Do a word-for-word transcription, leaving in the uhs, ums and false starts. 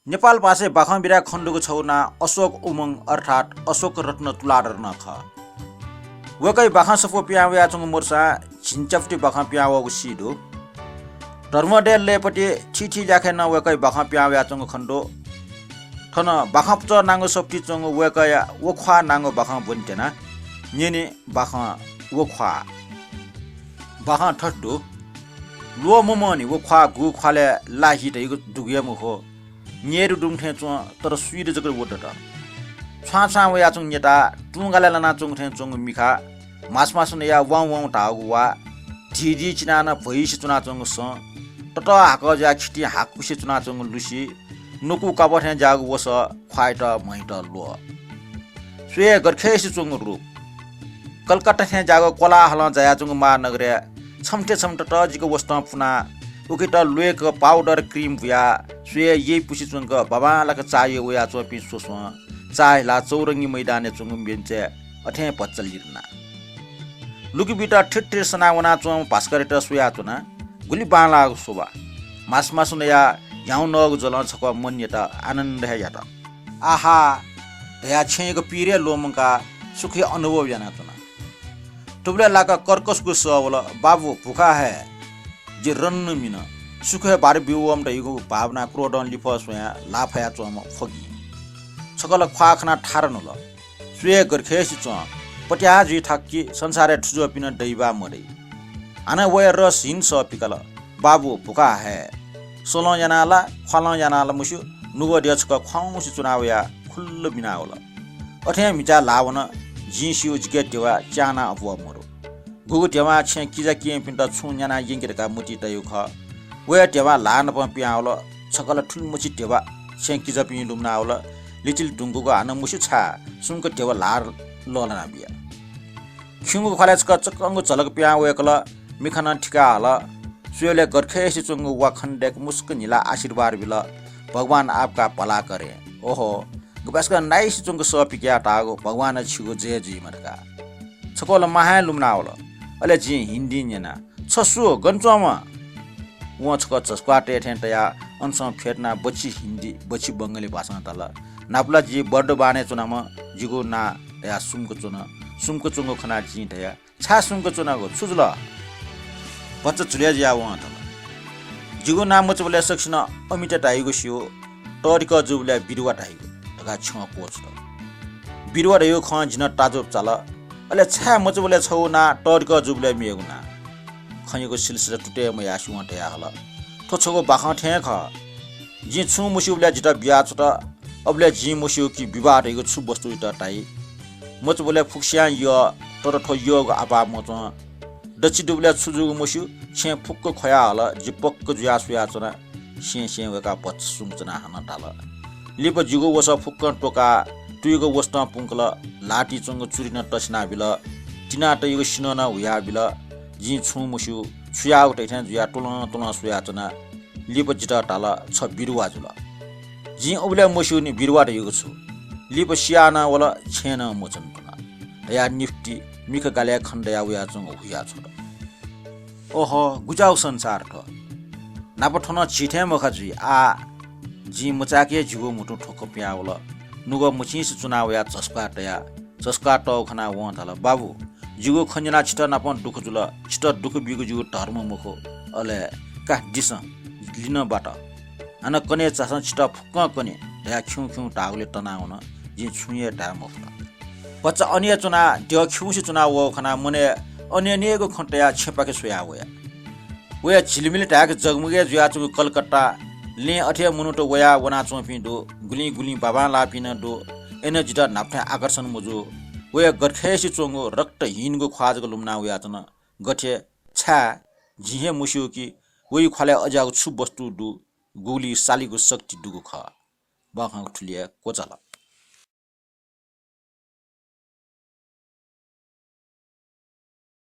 नेपाल भाषाय् बाखं बिदा खनेदुगु छगू नां अशोक उमंग अर्थात् अशोक रत्न तुलाधर नं खः। वय्कःया बाखं सफू पिहां वयाच्वंगु मदुसां झिंच्यापुटी बाखं पिहां वःगु सी दु। धर्मोदय लय्पति थीथी ल्याखय् नं वय्कःया बाखं पिहां वयाच्वंगु खनेदु। थन बाखं पुचः नांगु सफुतिइ च्वंगु वय्कःया व ख्वाः नांगु बाखं ब्वने त्यना। न्यने बाखं व ख्वाः। बाखं थथे दु। ल्वः ममंनि व ख्वाः गु ख्वालय् ला हि धइगु दुगु हे मखु। न्यय्दु दुम्ह थें च्वं, तर स्वीदु जक व दत। छ्वां छ्वां वयाच्वंगु न्यता, तुं गालय् लानाच्वंगु थें च्वंगु मिखा, म्हासु म्हासु नयाः वां वां धाःगु वा, धीधि चिनाः नं भैसे च्वनाच्वंगु सँ, ततः हाकः जुयाः खितिं हाकुसे च्वनाच्वंगु लुसि, नुकु कापः थें ज्याःगु वसः, ख्वाइत म्हइत ल्वः। स्वये गरखय्सि च्वंगु रूप। कलकत्ता थें ज्याःगु कोलाहलं जायाच्वंगु महानगरय् छम्हथें छम्ह ततःजिक वसतं पुनाः उकित ल्वय्क पाउडर क्रिम बुयाः स्वये यइपुसे च्वंक बाबांलाक चाःह्यू वयाच्वंपिं स्वस्वं चाःहिलाः चौरंगी मैदानय् च्वंगु बेन्चय् अथें भचा लिधना। लुकुबित थिर थिर सनाः वनाच्वंम्ह भास्करयात स्वयाच्वना। गुलि बांलाःगु शोभा। म्हासु म्हासु नयाः ह्याउँ नःगु जलं छकः मनयात आनन्द हे यात। आहा धयाः छेँयागु पीर हे ल्वःमंकाः सुखया अनुभव यानाच्वना। थुबलय् लाक्क कर्कशगु सः वल, बाबु, भुखाः हये। जि रन्न मिन। सुख हे बारु ब्यूवःम्ह धइगु भावनां क्रोधं लिफः स्वयाः ल्हाः फयाच्वंम्ह फगिं। छकः ला ख्वाः खनाः थारा न्हुल। स्वये गरखय्सि च्वं। पत्याः जुइ थाकु कि संसारय् थुज्वःपिं नं दइ वा मदइ। हानं वया रसहीन सः पिकाल। बाबु, भुखाः हये। सलं यानाः ला, ख्वालं यानाः ला मस्यू, नुगः द्यः छकः ख्वाउँसे च्वना वयाः खुल्ल बिना वल। अथें म्हिचाय् ल्हाः वन, जिं स्यू जिके ध्यबा च्यानाः अप्वः मदु। गुगु ध्यबां छेँ किजा क्यंपिन्त छुं न्यानाः यंके धकाः मतिइ तयागु खः। वया ध्यबां ल्हाः नापं पिहां वल। छकः ला थुलिमछि ध्यबा छेँ किजापिं लुमना वल। लिचिल धुंकूगु हानं मस्यू छाय् सुम्क ध्यबा ल्हाः लःल्हाना बिया। खिउँगु ख्वालय् छकः चक्कंगु झलक पिहां वय्कल। मिखा नं थिकाः हल। स्वयेबलय् गरखय्सि च्वंगु वा खनेदय्क मुसुक न्हिलाः आशीर्वाद बिल, भगवान आपका भला करें। ओहो, गुपाय्सकं nice च्वंगु सः पिकयाः धाःगु, भगवान छिगु जय जुइमा धकाः। छकः ला माहां लुमना वल। अले जिं हिन्दीं न्यना, छ सु, गन च्वंम्ह? वं छकः झसुकाः तये थें तयाः अनसं फ्यतुनाः बच्छि हिन्दी, बच्छि बंगाली भाषां धाल, न्हापा ला जि बर्धमानय् च्वनाम्ह, जिगु नां धयाः सुम्क च्वन। सुम्क च्वंगु खनाः जिं धया, छाय् सुम्क च्वनागु, छु जुल? भचा झुलय् जुयाः वं धाल, जिगु नां मचाबलय् सकसिनं अमिता धाइगु स्यू, तःधिकः जूबलय् बिरुवा धाइगु धकाः छ्यं क्वछुत। बिरुवा धइगु खँ जिं ताज्जुब चाल। अले छाय् मचाबलय् छगू नां, तःधिकः जूबलय् मेगु नां? खँयागु सिलसिला तुतय् मयासें वं धयाहल, थ्व छगू बाखं थें खः। जिं छुं मस्यूबलय् जितः बियाछ्वत। अबलय् जिं मस्यू कि विवाह धइगु छु वस्तुयात धाइ। मचाबलय् फुक्कसियां यः, तर थ्व यःगु आभाः मच्वं। दच्छि दुबलय् छु जूगु मस्यू, छेँ फुक्क ख्वयाहल। जि पक्क जुयाः स्वयाच्वना। सें सें वय्कः भचा सुम्क च्वनाः हानं धाल, लिपा जिगु वसः फुक्कं त्वकाः तुयुगु वसतं पुंकल। ल्हातिइ च्वंगु चुरि नं तछ्यानाबिल। तिनाः तइगु सिन्हः नं हुयाबिल। जिं छुं मस्यू, छु याःगु धइथें जुयाः तुलं तुलं स्वयाच्वना। लिपा जितः धाल, छ बिरुवा जुल। जिं उबलय् मस्यूनि बिरुवा धइगु छु। लिपा सियाः नं वल, छेँय् नं मच्वन धुन धयाः निफ्ति मिखा गालय् खनेदयाः वयाच्वंगु हुयाछ्वल। ओहो, गुज्याःगु संसार थ्व। न्हापा थ्व नं झी थें मखा जुइ। आः जिं मचाय्क हे जिगु म्हुतुं थ्वक्क पिहां वल। नुगः मछिंसे च्वना वयाः झसुकाः तया। झसुकाः तःगु खनाः वं धाल, बाबु, जिगु खँ न्यनाः छितः नाप दुःख जुल। छितः दुःख बीगु जिगु धर्म मखु। अले का दिसँ, लि नं बात। हानं कन्हय् झासँ, छितः फुक्कं कने धयाः खिउँ खिउँ धाःगुलिं तनावन। जिं छुं हे धाये मफुत। भचा अन हे च्वनाः द्यः खिउँसे च्वना वःगु खनाः मनय् अनेनेगु खँ तयाः छेँपाखे स्वयाः वया। वया झिलिमिलि धाय्क जगमग हे जुयाच्वंगु कलकत्ता, लँय् अथे हे मनूत वयाः वनाच्वंपिं दु, गुलिं गुलिं बाबांलाःपिं नं दु। अय्नं जितः न्हापा थें आकर्षण मजू। वया गरखय्सि च्वंगु रक्तहीनगु ख्वाः जक लुमना वयाच्वन। गथे? छाय्? जिं हे मस्यू कि वया ख्वालय् अज्याःगु छु वस्तु दु, गुलि सालीगु शक्ति दुगु खः। बाखं थुलि हे क्वचाल।